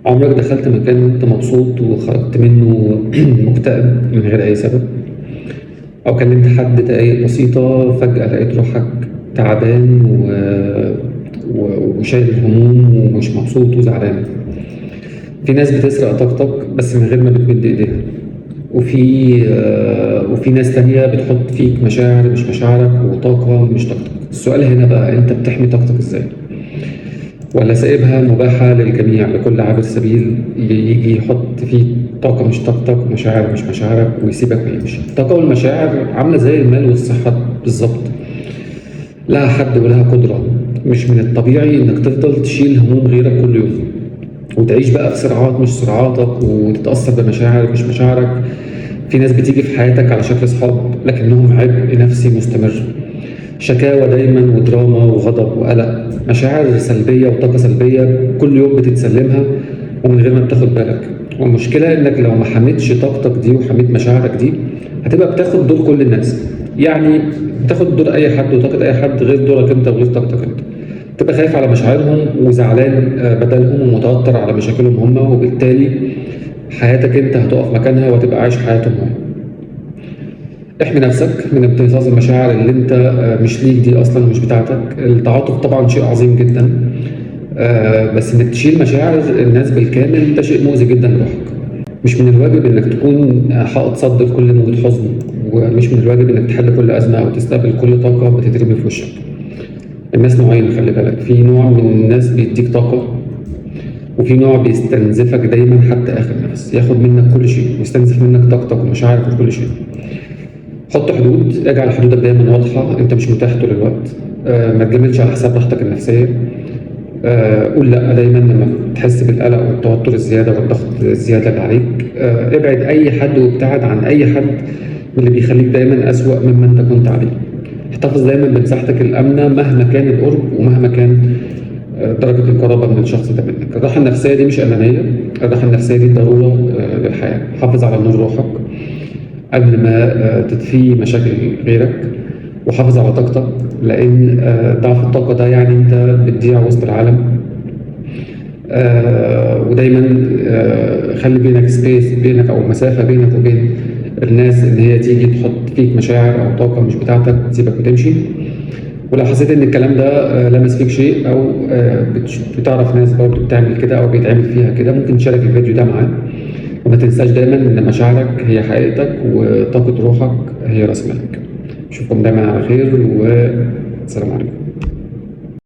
عمرك دخلت مكان وانت مبسوط وخرجت منه مكتئب من غير أي سبب؟ أو كلمت حد دقايق بسيطة فجأة لقيت روحك تعبان وشايل الهموم ومش مبسوط وزعلان؟ في ناس بتسرق طاقتك بس من غير ما بتمد إيديها، وفي ناس تانية بتحط فيك مشاعر مش مشاعرك وطاقة مش طاقتك. السؤال هنا بقى، أنت بتحمي طاقتك إزاي؟ ولا سايبها مباحة للجميع، لكل عابر سبيل يجي يحط فيك طاقة مش طاقتك ومشاعر مش مشاعرك ويسيبك ويمشي؟ الطاقة والمشاعر عاملة زي المال والصحة بالظبط، لها حد ولها قدرة. مش من الطبيعي إنك تفضل تشيل هموم غيرك كل يوم وتعيش بقى في صراعات مش صراعاتك وتتأثر بمشاعر مش مشاعرك. في ناس بتيجي في حياتك على شكل أصحاب لكنهم عبء نفسي مستمر، شكاوى دايما ودراما وغضب وقلق، مشاعر سلبية وطاقة سلبية كل يوم بتتسلمها ومن غير ما بتاخد بالك. والمشكلة إنك لو ما حميتش طاقتك دي وحميت مشاعرك دي هتبقى بتاخد دور كل الناس، يعني بتاخد دور أي حد وطاقة أي حد غير دورك أنت وغير طاقتك أنت. تبقى خايف على مشاعرهم وزعلان بدلهم ومتوتر على مشاكلهم هم، وبالتالي حياتك أنت هتقف مكانها وهتبقى عايش حياتهم هم. احمي نفسك من امتصاص المشاعر اللي انت مش ليك دي اصلا ومش بتاعتك. التعاطف طبعا شيء عظيم جدا، بس انك تشيل مشاعر الناس بالكامل ده شيء مؤذي جدا لروحك. مش من الواجب انك تكون حائط صد لكل موجة حزن، ومش من الواجب انك تحل كل ازمة او تستقبل كل طاقة بتترمي في وشك. الناس نوعين، خلي بالك، في نوع من الناس بيديك طاقة، وفي نوع بيستنزفك دايما حتى اخر نفس، ياخد منك كل شيء ويستنزف منك طاقتك ومشاعرك وكل شيء. حط حدود، اجعل حدودك دايما واضحة، انت مش متاح طول الوقت، ما تجاملش على حساب راحتك النفسية، قول لا دايما لما تحس بالقلق والتوتر الزيادة والضغط الزيادة اللي عليك، ابعد اي حد وابتعد عن اي حد من اللي بيخليك دايما اسوأ مما انت كنت عليه. احتفظ دايما بمساحتك الامنة مهما كان القرب ومهما كان درجه القرابة من الشخص ده منك. الراحة النفسية دي مش انانية، الراحة النفسية دي ضرورة للحياة. حافظ على نور روحك قبل ما تطفي مشاكل غيرك، وحافظ على طاقتك، لان ضعف الطاقة ده يعني انت بتضيع وسط العالم. ودايما خلي بينك space بينك او مسافة بينك وبين الناس ان هي تيجي تحط فيك مشاعر او طاقة مش بتاعتك تسيبك وتمشي. ولو حسيت ان الكلام ده لمس فيك شيء او بتعرف ناس برضو بتعمل كده او بيتعمل فيها كده، ممكن تشارك الفيديو ده معاه. وما تنساش دايما ان مشاعرك هي حقيقتك وطاقة روحك هي راس مالك. اشوفكم دايما على خير، والسلام عليكم.